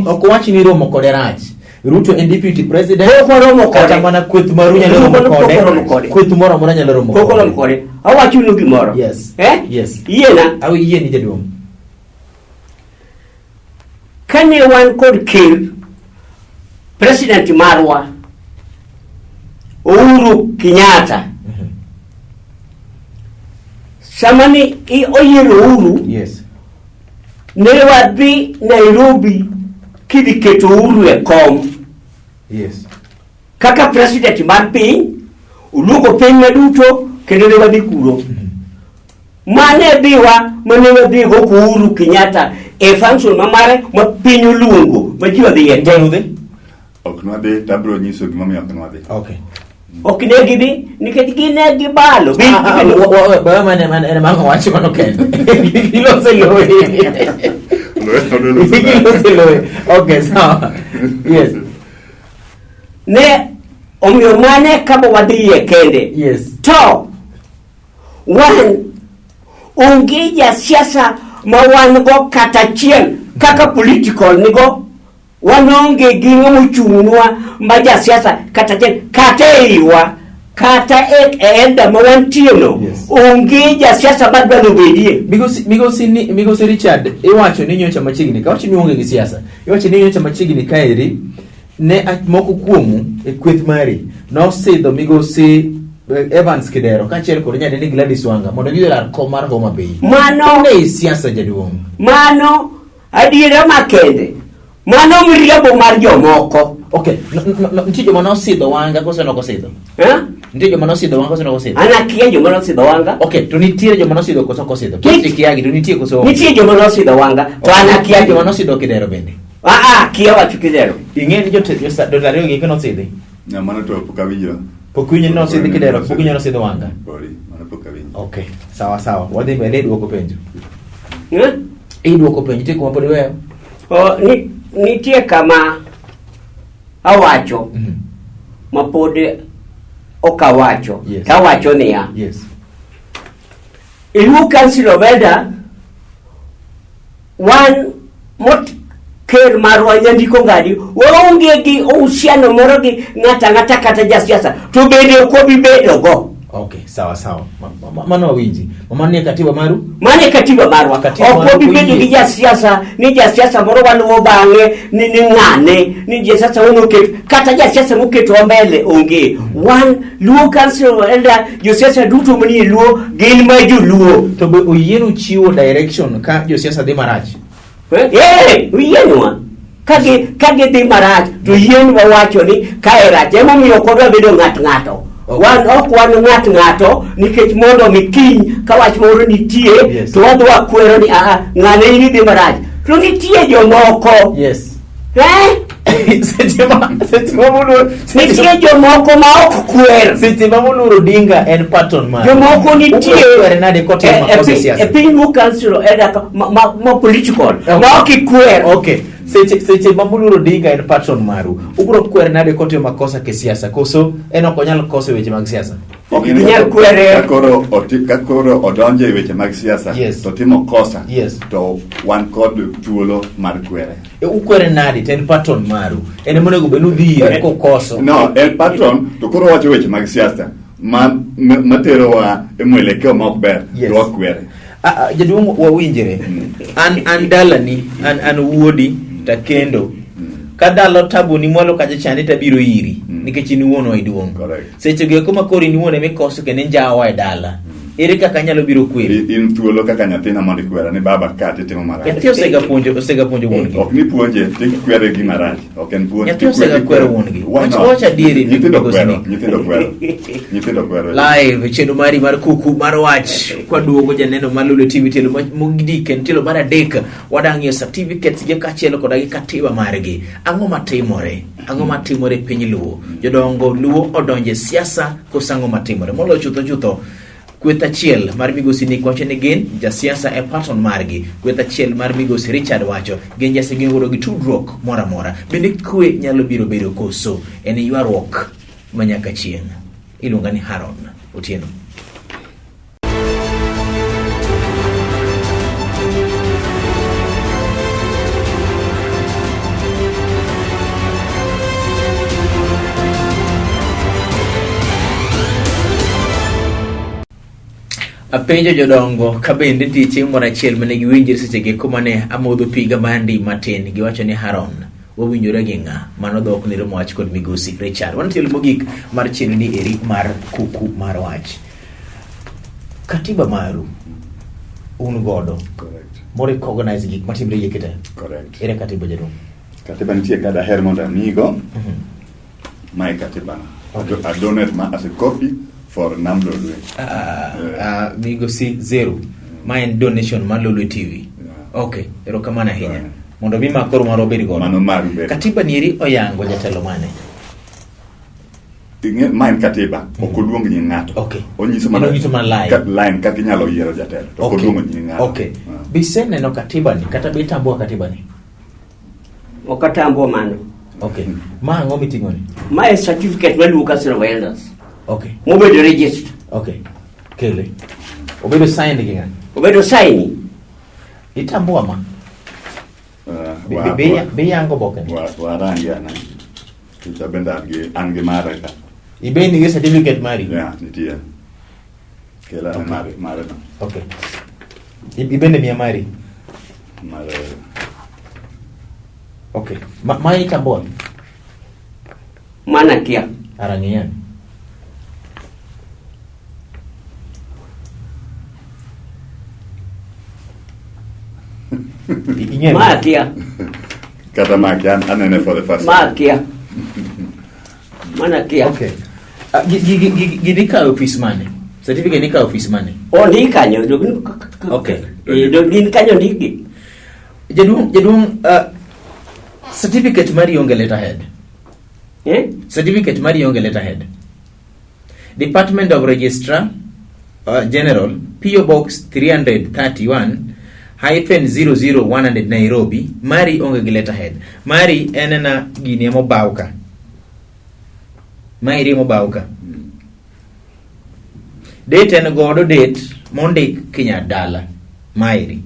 ok owach ni romo kode rach. Ruto en deputy president. Pok oromo kode. Kata mana kweth maru nyalo romo Pok kode. oromo kode. Kweth moro amora nyalo romo Pok oromo kode. Awachonu gimoro. Yes. Eh? Yes. Yiena. Awe yie ni jaduong'. Kane wan kod ker president marwa Uhuru Kenyatta sama ni oyiero Uhuru ne wadhi Nairobi kidhi keto Uhuru e kom kaka president mar piny oluongo piny maduto kendo ne wadhi kuro. Mane dhiwa mane wadhigo Uhuru Kenyatta e function ma mare ma piny oluongo ma ji odhiye te. Udhi? Ok nwadhi to abiro nyiso gimomiyo ok nwadhi. Okay. Ok ne gidhi nikech gine gibalo. Mane mama wacho mano kende. Gilose lowe. Gilose lowe. Okay, sawa. Yes. Ne omiyo mane kama wadhiye kende. To wan onge jasiasa ma wan go kata achiel kaka political nigo wan onge gi ng'ama ochung'nwa ma jasiasa kata achiel kata e iwa kata e elder ma wantie no onge jasiasa madwa nobedie. Migosi Richard iwacho ni nyocha machiegni ka wacho ni onge gi siasa iwacho ni nyocha machiegni kaeri ne moko kuomu e kweth mari nosidho migosi Evans Kidero kaachiel kod nyadendi Gladys Wanga mondo gidhi lar kom mar Homa Bay. Mano ne siasa jaduong'. Mano adiera makende. Mano miriambo mar jomoko. Okay, nitie joma nosidho Wanga koso ne ok osidho? Eh? Nitie joma nosidho Wanga koso ne ok osidho? An akia joma nosidho Wanga. Okay, to nitiere joma nosidho koso ok osidho? Kiasi kiagi to nitie koso onge? Nitie joma nosidho Wanga to an akia joma nosidho Kidero bende. Ah, kia wacho Kidero. Ing'e ni jotelo ariyo gi nosidhi? No, mano to pok awinjo. Pok winjo ni nosidhi Kidero, pok winjo nosidho Wanga. Podi, mano pok awinjo. Okay, sawa sawa. Wadhi mbele idwoko penjo. Eh? Idwoko penjo, nitie kuma pod iweyo? Oh, nitie kama awacho ma pod ok awacho. To awacho niya. E Luo Council of Elder wan mot ker marwa Nyandiko Ngadi waonge gi uhusiano moro gi ng'ato ang'ata kata jasiasa to bende ok wabi bedo go. Okay, sawa sawa. Mano wawinji. Mano nie katiba maru? Mano e katiba marwa. Katiba Ok maru wabi bedo oyie. gi jasiasa ni jasiasa moro waluwo bang'e ni ni ng'ane ni jasiasa moket kata jasiasa moketwa mbele onge. Wan Luo Council of Elder josiasa duto manie Luo gin ma joluo. To be oyienu chiwo direction ka josiasa dhi marach? Eh, oyienwa. Ka gidhi marach to yienwa wacho ni kae rach. Emomiyo ok wadwa bedo ng'at ng'ato. Wan ok wan ng'at ng'ato nikech mondo mi kiny ka wach moro nitie to wadhi wakwero ni aa ng'ane in idhi marach. To nitie jomoko. Eh? Nitie jomoko ma ok kwer. Seche ma moluoro Odinga en pattern mare. Jomoko nitie Ukwere nade kotimo makosa e siasa? e piny Luo Council ma political ma ok ikwer. Okay. Seche seche ma Moluor Odinga en patron maru, ubiro kwere nade kotimo makosa ke siasa koso en ok onyal koso e weche mag siasa? Ok inyal kwere. Ka koro ka koro odonjo e weche mag siasa Yes. to timo kosa Yes. to wan kod thuolo mar kwere. E, ukwere nade to en patron maru? En ema onego bed ni udhi ire kokoso. No, en patron to koro wacho weche mag siasa ma materowa e mwelekeo ma ok ber Yes. to wakwere. Ah, ah, jaduong' wawinjre. An dalani, an wuodi takendo. Ka dalo tabu ni mwalo kacha chande tabiro iri nikech in wuonwa iduong'. Correct. Seche go eko ma koro in wuon emikoso kendo injawa e dala. Ere kaka anyalo biro kweri? In thuolo kaka nyathina mondo ikwera ni baba ka titimo marach. Nyathi osega puonjo osega puonjo wuon-gi. Ok ni puonje, tikwere gima rach. Ok en puonj. Nyathi osega kwero wuon-gi. Why Wach- not? wach adieri, Nyithindo Migosi kwero, Nick. nyithindo kwero. Nyithindo kwero. Live chenro mari mar kuku mar wach kwaduogo janeno mar Lolwe TV tielo mogik en tielo mar adek wadang'iyo certificates gi kaachiel koda gi katiba margi. Ang'o matimore? Ang'o matimore e piny Luo? Jodongo Luo odonje siasa koso ang'o matimore? Moloyo chutho chutho kweth achiel mar migosi Nick wacho ni gin jasiasa e patron margi. Kweth achiel mar migosi Richard wacho gin jasiasa gin godo gi tudruok moro amora. Bende kwe nyalo biro bedo koso en ywaruok manyaka chieng'. Iluonga ni Haron Otieno. Apenjo jodongo ka bende nitie chieng' moro achiel mane giwinjre seche gi eko mane amodho piga mandi matin. Giwacho ni Haron, wawinjore gi ng'a? Mano dhok ne romo wach kod migosi Richard. Wan tielo mogik mar chenro ni eri mar kuku mar wach. Katiba maru un godo Correct. mo recognize gik matimre yie kite. Correct. Ere katiba jaduong'? Katiba nitie ka daher mondo amigo. Mae katiba. Okay. I donate ma as a copy for Nam Lolwe. Migosi Zero. Ma en donation mar Lolwe TV. Yeah. Okay, erokamano ahinya. Yeah. Mondo mi ma koro marwa obed godo. Mano maru bende. Katiba nieri oyango jatelo mane? Ing'e, ma en katiba, ok oluong nying ng'ato. Okay. Onyiso En onyiso mana line. Line kaka inyalo yiero jatelo, to ok oluongo nying ng'ato. Okay. Ah. Biseneno katiba ni kata bitambua katiba ni? Ok atambo mano. Okay. Ma ang'o miting'o ni? Ma e certificate mar Luo Council of Elders. Okay. Mobedo register. Okay. Kele. Obedo signed gi ng'a? Obedo sign. Itambua ma? Be yango boke ni? Warangi ane. Nikech bende an gi mare ka. Ibe ni gi certificate mari? Yeah, nitie. Kela ane Okay. mare no. Okay. Ibende miya mari? Mare. Okay. Ma itambua? Mana kia. Arang'iyan. Ing'eyo? Ma kia. Kata ma kia anene for the first Ma time. kia. Mana kia. Okay. Gini ikawo e ofis mane? Certificate ni ikawo e ofis mane? Ondik kanyo. Okay. Gin kanyo ondikgi. Jaduong', certificate mari onge letterhead. Eh? Certificate mari onge letterhead. Department of Registrar General, PO Box 331 hyphen 00100 Nairobi, mari onge gi letterhead. Mari en na gini ema obaw ka. Maeri ema obaw ka. Date en godo date mondik Kinya dala. Maeri.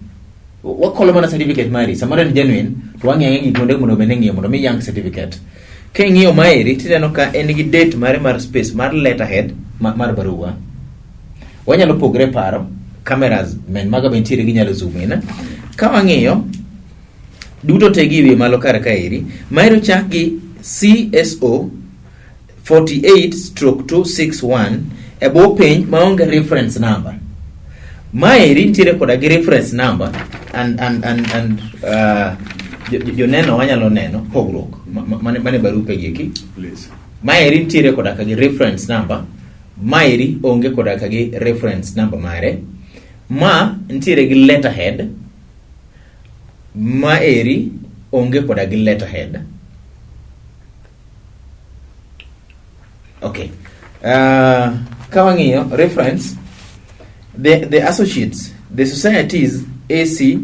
Wakolo mana certificate mari. Samoro en genuine, to wang'iyo gik kuonde mondo bende ng'iyo mondo mi yang certificate. King'iyo maeri tineno ka en gi date mare mar space mar letterhead mar barua. Wanyalo pogre paro, cameras men maga be nitiere ginyalo zoom in. Ka wang'iyo duto te gi wiye malo kar kaeri, maeri ochak gi CSO 48/261 e bwo piny maonge reference number. Maeri nitiere koda gi reference number and joneno wanyalo neno pogruok mane barupe gi eki. Please. Maeri nitiere koda ka gi reference number, maeri onge koda ka gi reference number mare. Ma nitiere gi letterhead, maeri onge koda gi letterhead. Okay. Ka wang'iyo reference, the associates, the societies AC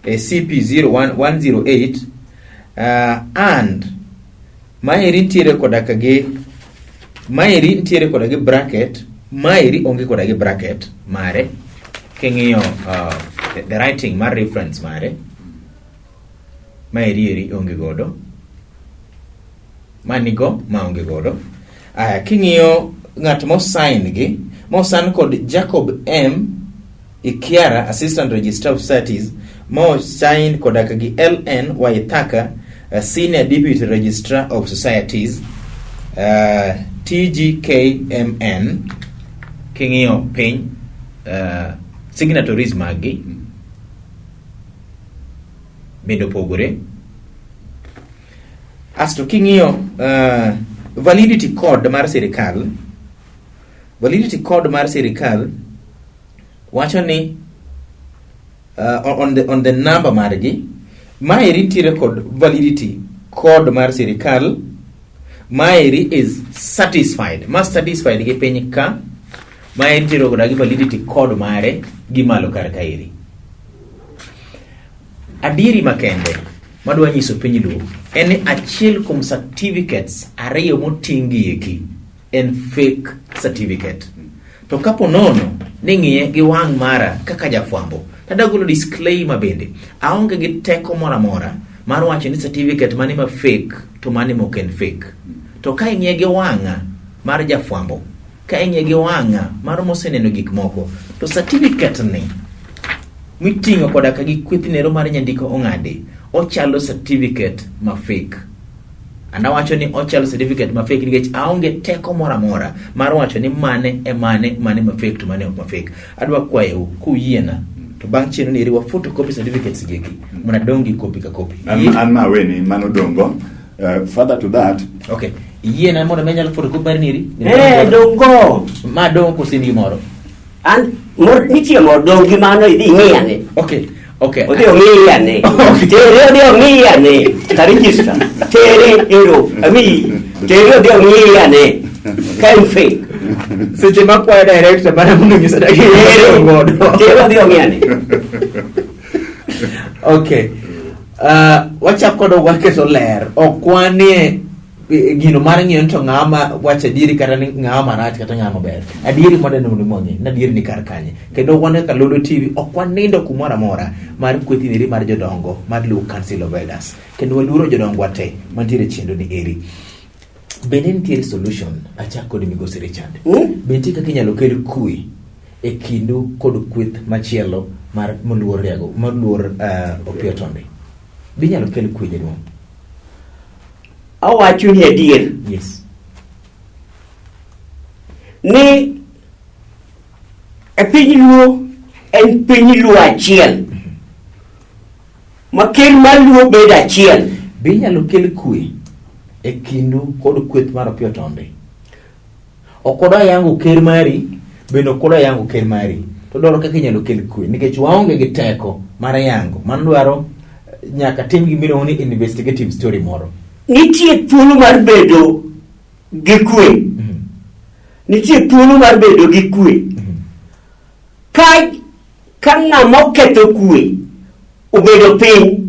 CP 01108 And maeri nitiere koda ka gi maeri nitiere koda gi bracket, maeri onge koda gi bracket mare. King'iyo the writing mar reference mare, maeri eri onge godo, ma nigo ma onge godo. Aya, king'iyo ng'at mosign gi, mosign kod Jacob M Ikiara, Assistant Registrar of Societies, mosign koda ka gi LN Waithaka, Senior Deputy Registrar of Societies, TGKMN. King'iyo piny, signatories maggi bende opogore. Asto king'iyo validity code mar sirikal, validity code mar sirikal wacho ni on the number margi, maeri nitiere kod validity code mar sirikal, maeri is satisfied, ma satisfied gi piny ka, maeri nitiere koda gi validity code mare gi malo kar kaeri. Adieri makende madwa nyiso piny Luo en ni achiel kuom certificates ariyo moting' gi eki en fake certificate. To kapo nono ni ng'iye gi wang' mara kaka jafwambo, tadagolo disclaimer bende, aonge gi teko moro amora mar wacho ni certificate mane ma fake to mane mok en fake. To ka ing'iye gi wang'a mar jafwambo, ka ing'iye gi wang'a mar moseneno gik moko, to certificate ni miting'o koda ka gi kweth nero mar nyandiko ong'adi, ochalo certificate ma fake. And awacho ni ochalo certificate ma fake nikech aonge teko moro amora mar wacho ni mane e mane, mane ma fake to mane ok ma fake. Adwa kwayou kuyiena to bang' chenro ni eri wa photocopy certificates gi eki mondo adong' gi kopi ka kopi. An ma aweni mano dongo. Further to that, Okay. Yiena mondo mi anyal photocopy mar ni eri. Eh, dongo. Ma dong' koso in gimoro. An mor nitie mor dong' gi mano idhi ing'i ane. Okay. Odhi ong'i ane. Okay. Tere odhi ong'i ane. Ka register. Tere ero amiyi. Tere odhi ong'i ane. Ka en fake. Seche ma kwayo director mana mondo onyisa dakika Tere godo. Tere odhi ong'i ane. Okay. Wachako kod waketo ler. Ok wanie gino mar ng'iyo ni to ng'ama wacho adieri kata ni ng'ama marach kata ng'ama maber. Adieri mondo mondo mong'e ni adieri ni kar kanye. Kendo wan kaka Lolwe TV ok wanindo kumoro amora mar kweth neri mar jodongo mar Luo Council of Elders. Kendo waluoro jodongo te mantiere e chenro ni eri. Bende nitiere solution achak kod migosi Richard. Be nitie kaka inyalo kel kwe e kindu kod kweth machielo mar moluor Riago, moluor Opiyo Tondi? Be inyalo kel kwe, jaduong'? Awacho ni adier. Yes. Ni e piny Luo en piny Luo achiel. Ma ker mar Luo bedo achiel. Be inyalo kel kwe e kindu kod kweth mar Opiyo Tondi? Ok odwa yango ker mari, bende ok odwa yango ker mari. To dwaro kaka inyalo kel kwe nikech waonge gi teko mar yango. Mano dwaro nyaka tim gima iluongo ni investigative story moro. Nitie thuolo mar bedo gi kwe. Nitie thuolo mar bedo gi kwe. Ka ng'ama oketho kwe obedo piny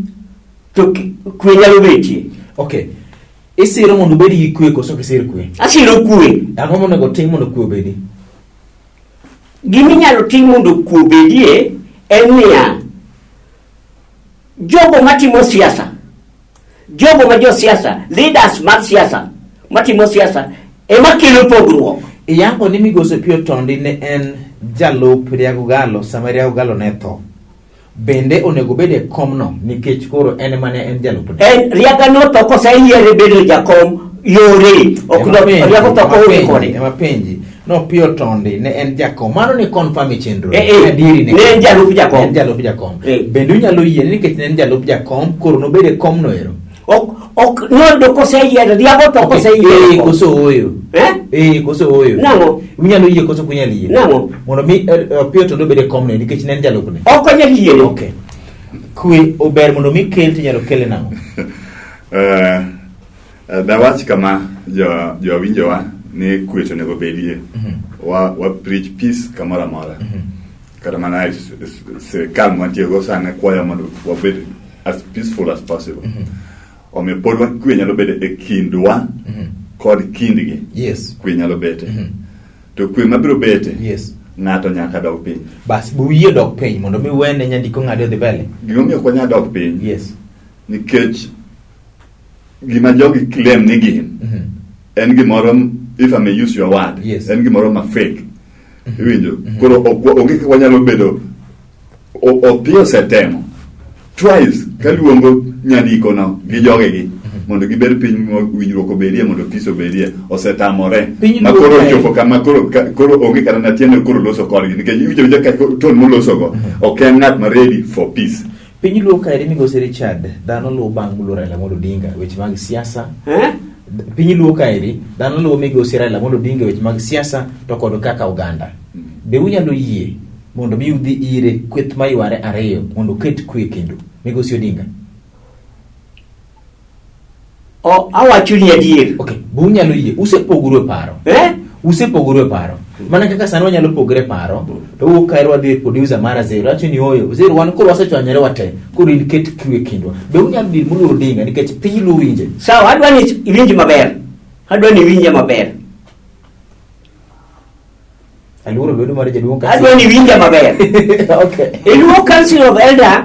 to kwe nyalo betie. Okay. Isiro mondo obed gi kwe koso ok isir kwe? Asiro kwe. Ang'o monego tim mondo kwe obedi? Gima inyalo tim mondo kwe obedie en niya, jogo matimo siasa, jogo ma josiasa, leaders mag siasa matimo siasa ema kelo pogruok. Iyango ni migosi Opiyo Tondi ne en jalup Riago Galo sama Riago Galo ne tho. Bende onego obed e komno nikech koro en ema ne en jalupne. En Riaga notho koseyiere bedo jakom yore ok Ema no penji, Riago tho ema koonge penji, kode. Ema penji. No Opiyo Tondi ne en jakom. Mano ni confirm e chenro. Eh, eh. Adieri ne. Ne en jalup jakom. Ne en jalup jakom. Eh. Bende unyalo yie ni nikech ne en jalup jakom koro nobed e komno ero. Ok noyudo koseyiere Riago tho Okay. koseyiere. Eh, koso ooyo. Eh? Eh, koso ooyo. Nang'o? Unyalo yie koso ok unyal yie. Nang'o? Mondo mi Opiyo Tondi obed e komno nikech ne en jalupne. Ok onyal yiere. Okay. Kwe ober mondo mi kel to inyalo kele nang'o? Dawach kama jowinjowa ni kwe to onego bedie. Wa preach peace kamoro amora. Kata mana e sirikal mwantie go sani kwayo mondo wabed as peaceful as possible. Omiyo pod kwe nyalo bedo e kindwa kod kindgi. Kwe nyalo bete. To kwe mabiro bete, ng'ato nyaka dog piny. Bas, bu uyie dok piny mondo mi wene nyandiko ng'adi odhi mbele. Gimomiyo ok wanyal dok piny, nikech gima jogi claim ni gin, en gimoro, if I may use your word, en gimoro ma fake. Iwinjo? Koro onge kaka wanyalo bedo. Opiyo osetemo twice kaluongo nyandiko no gi jogegi mondo gibed piny winjruok obedie, mondo peace obedie, osetamore. Piny Ma Luo koro kae. ochopo kama koro onge kata na tiende koro loso kodgi, nikech iwinjo awinja ka tone molosogo ok en ng'at ma ready for peace. Piny Luo kaeri, migosi Richard, dhano luwo bang' moluor Raila Amolo Odinga weche mag siasa. Eh? Piny Luo kaeri, dhano luwo migosi Raila Amolo Odinga weche mag siasa to kod kaka oganda. Be unyalo yie mondo mi udhi ire kweth mayware ariyo mondo oket kwe kendo? Migosi Odinga. O, awacho ni adier. Okay, be unyalo yie? Usepogoru e paro. Eh? Usepogoru e paro. Mana kaka sani wanyalo pogre e paro, to wuok kae wadhi e producer mara Zero. Awacho ni oyo, Zero wan koro wasechwanyore wate. Koro in ket kwe kindwa. Be unyalo dhi moluor Odinga nikech piny Luo winje? Sawa, adwa ni iwinj maber. Adwa ni iwinje maber. Aluoro lwedo mar jaduong' kasi. Adwa ni iwinja maber. Okay. E Luo Council of Elder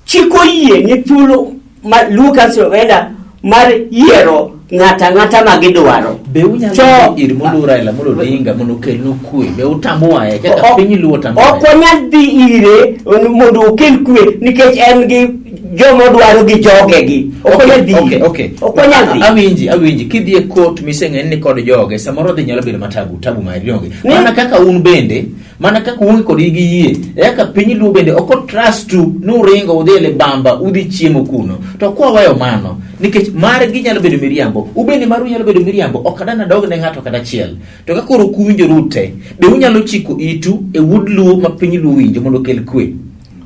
chik oyie ni thuolo ma Luo Council of Elder mar yiero ng'ata ang'ata ma gidwaro. Be unyalo To- dhi ir moluor Raila Amolo Odinga mondo okelnu kwe? Be utamo waye kaka piny Luo otamo Ok waye? wanyal dhi ire mondo okel kwe nikech en gi joma odwaro gi jogegi. Ok wanyal dhi. Okay. Ok wanyal dhi. Awinji, kidhi e court miseng'e ni kod joge, samoro dhi nyalo bedo matabu, tabu mari onge. Ni- Mana kaka un bende, mana kaka uonge kod gi yie, e kaka piny Luo bende ok otrust u ni uringo udhi e libamba udhi chiemo kuno. To kwaweyo mano, nikech margi nyalo bedo miriambo, ubende maru nyalo bedo miriambo, ok adana dog ne ng'ato kata achiel. To ka koro ok uwinjoru te, be unyalo chiko itu e wuod Luo ma piny Luo winjo mondo okel kwe?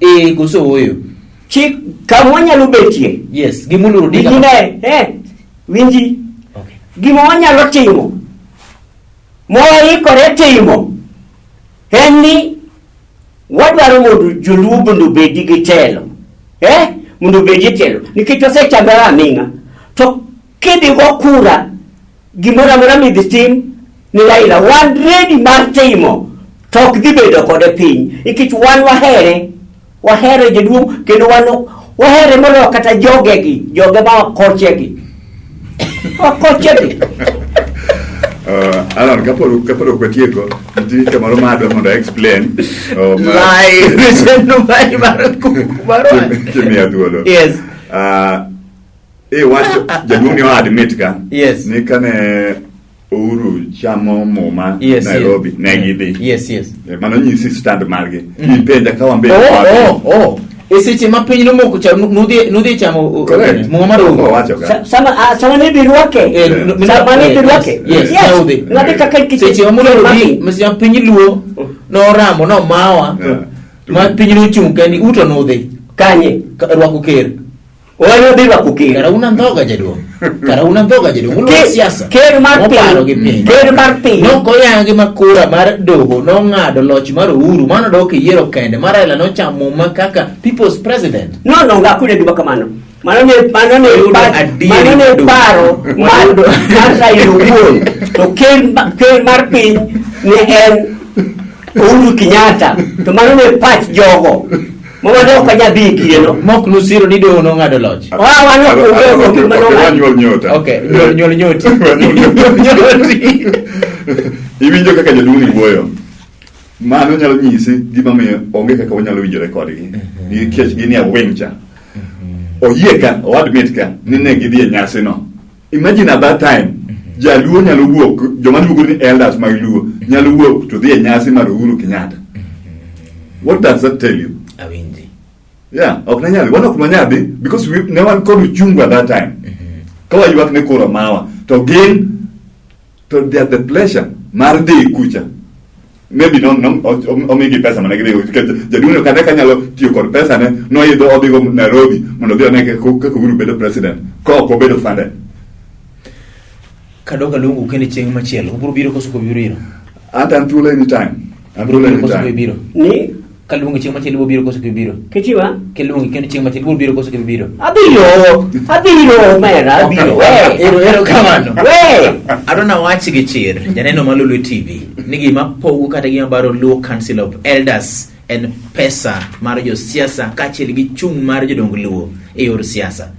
Ee koso ooyo? Chik kama wanyalo betie. Yes, gimoluoro Odinga. Winji ne, winji. Okay. Gima wanyalo timo, mwaikore timo, en ni wadwaro mondo joluo mondo obedi gi telo. Mondo obedi e telo. Nikech wasechandore aming'a. To kidhi go kura, gimoro amora midhi tim ni Raila, wan ready mar timo, to ok dhi bedo kode piny. Nikech wan wahere, wahere jaduong', kendo wan wahere moloyo kata jogegi, joge ma wakochegi. Wakochegi. Alan, kapod ok watieko, nitie kamoro ma adwa mondo explain. Live, chenro mari mar kuku mar wach. Kimiya thuolo. Yes. Wacho, jaduong' ni admit ka. Yes. Ni kane Uhuru chamo muma Yes, Nairobi, yes. ne gidhi. Yes. Mano nyisi stand margi. Ipenja ka wan be Oh, oh. E seche ma piny nomoko cha nudhi chamo Correct. muma mar Uhuru. Owacho ka. Sama ne idhi rwake. Sama ne idhi rwake. Yes, Yes. ne udhi. Ng'ate kaka nikech Seche ma moluoro mar Odinga, piny. seche ma piny Luo noramo nomawa ma piny nochung' kani uto nudhi Kanye? Rwako ker. Wano dhi rwako ker. Kara un andhoga jaduong'. Kara un andhoga jaduong'. Uluwo siasa. Ker mar Moparo gi piny. piny. Ker mar piny. Nokoyangi ma kura mar doho nong'ado loch mar Uhuru mano dok e yiero kende ma Raila nochamo muma kaka people's president. No, no, hakuna gima kamano. Mano ne Wayudo adieri mano ne maduong'. paro mar Raila owuon. To ker mar piny ne en Uhuru Kenyatta. To mano ne pach jogo. Mama ne ok anyal dhi e kindeno. Mok nusiro ni doho nong'ado loch. Wa wan ok onge ok gima Ok, nong'ado. wanyuol nyota. Okay, nyuol nyoti. Wanyuol Nyuol nyoti. Iwinjo kaka jaduong' ni wuoyo. Mano nyalo nyisi gimomiyo onge kaka wanyalo winjore kodgi. Nikech gin e wing cha. Oyie ka, o admit ka, ni ne gidhi e nyasi no. Imagine at that time, jaluo nyalo wuok, joma luongo ni elders mag luo, nyalo wuok to dhi e nyasi mar Uhuru Kenyatta. What does that tell you? Awinji. Yeah, ok ne nyal, wan ok wanyal dhi because we, ne wan kod uchungu at that time. Ka waywak ne koro mawa, to gin to they had the pleasure mar dhi kucha. Maybe no, no, omigi pesa mane gidhi go nikech jaduong' kata ka nyalo tiyo kod pesa ne noidho odhi go Nairobi mondo odhi one kaka Uhuru bedo president ka ok obedo funded. Kadok aluongo kendo chieng' machielo. Ubiro biro koso ok ubiro biro? Anta an thuolo anytime. An thuolo Ubiro biro koso ok anytime. ubiro? Ni Kaluongi chieng' machielo ibiro biro koso ok ibiro? Kitima? Kiluongi kendo chieng' machielo ibiro biro koso ok ibiro? Abiro, abiro omera, abiro. We. Ero ero kamano. We. Adwa nawach gi chir, janeno ma Lolwe TV, ni gima pogo kata gima baro Luo Council of Elders en pesa mar josiasa kaachiel gi chung' mar jodong Luo e yor siasa.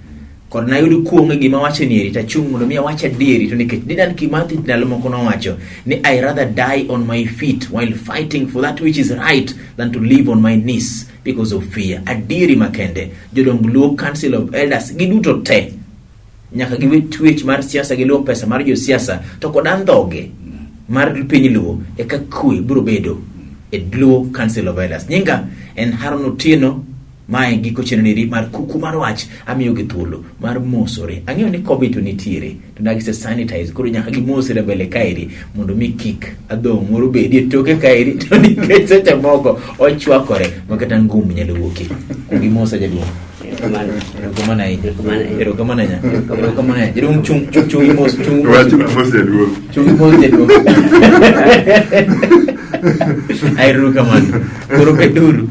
Kod nayud kuong' e gima awacho ni eri tachung' mondo mi awach adieri to nikech Dedan Kimathi ndalo moko nowacho ni I rather die on my feet while fighting for that which is right than to live on my knees because of fear. Adieri makende jodong Luo Council of Elders giduto te nyaka giwe twech mar siasa giluwo pesa mar josiasa to kod andhoge mar piny Luo eka kwe biro bedo e Luo Council of Elders. Nyinga en Haron Otieno. Mae giko chenro neri mar kuku mar wach amiyogi thuolo mar mosore. Ang'eyo ni Covid to nitiere to nagise sanitize koro nyaka gimosre mbele kaeri mondo mi kik adhong' moro bedi e toke kaeri to nikech seche moko ochwakore ma kata ngum nyalo wuokie. Kuong imosa jaduong'. Erokamano. Erokamano ahinya. Erokamano ahinya. Erokamano ahinya. Erokamano ahinya. Jaduong' chung chung chung imos chung imos. Wach mos jaduong'. Chung imos jaduong'. Erokamano. Koro beduru.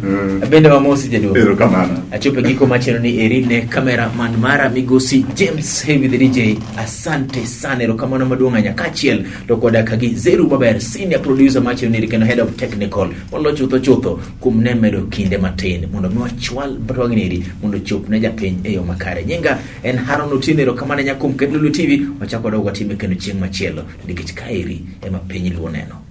Bende wamosi jaduong'. Erokamano. Achopo e giko mar chenro ni eri ne camera man mara migosi James Heavy the DJ. Asante sana, erokamano maduong' ahinya kaachiel to koda ka gi Zeru Maber, senior producer mar chenro ni eri kendo head of technical. Molo chutho chutho kuom ne medo kinde matin mondo mi wachwal twagni eri mondo ochop ne japiny e yo makare. Nyinga en Haron Otieno, erokamano ahinya kuom Ket Lulu TV. Wachako wadog watime kendo chieng' machielo nikech kaeri ema piny luo neno.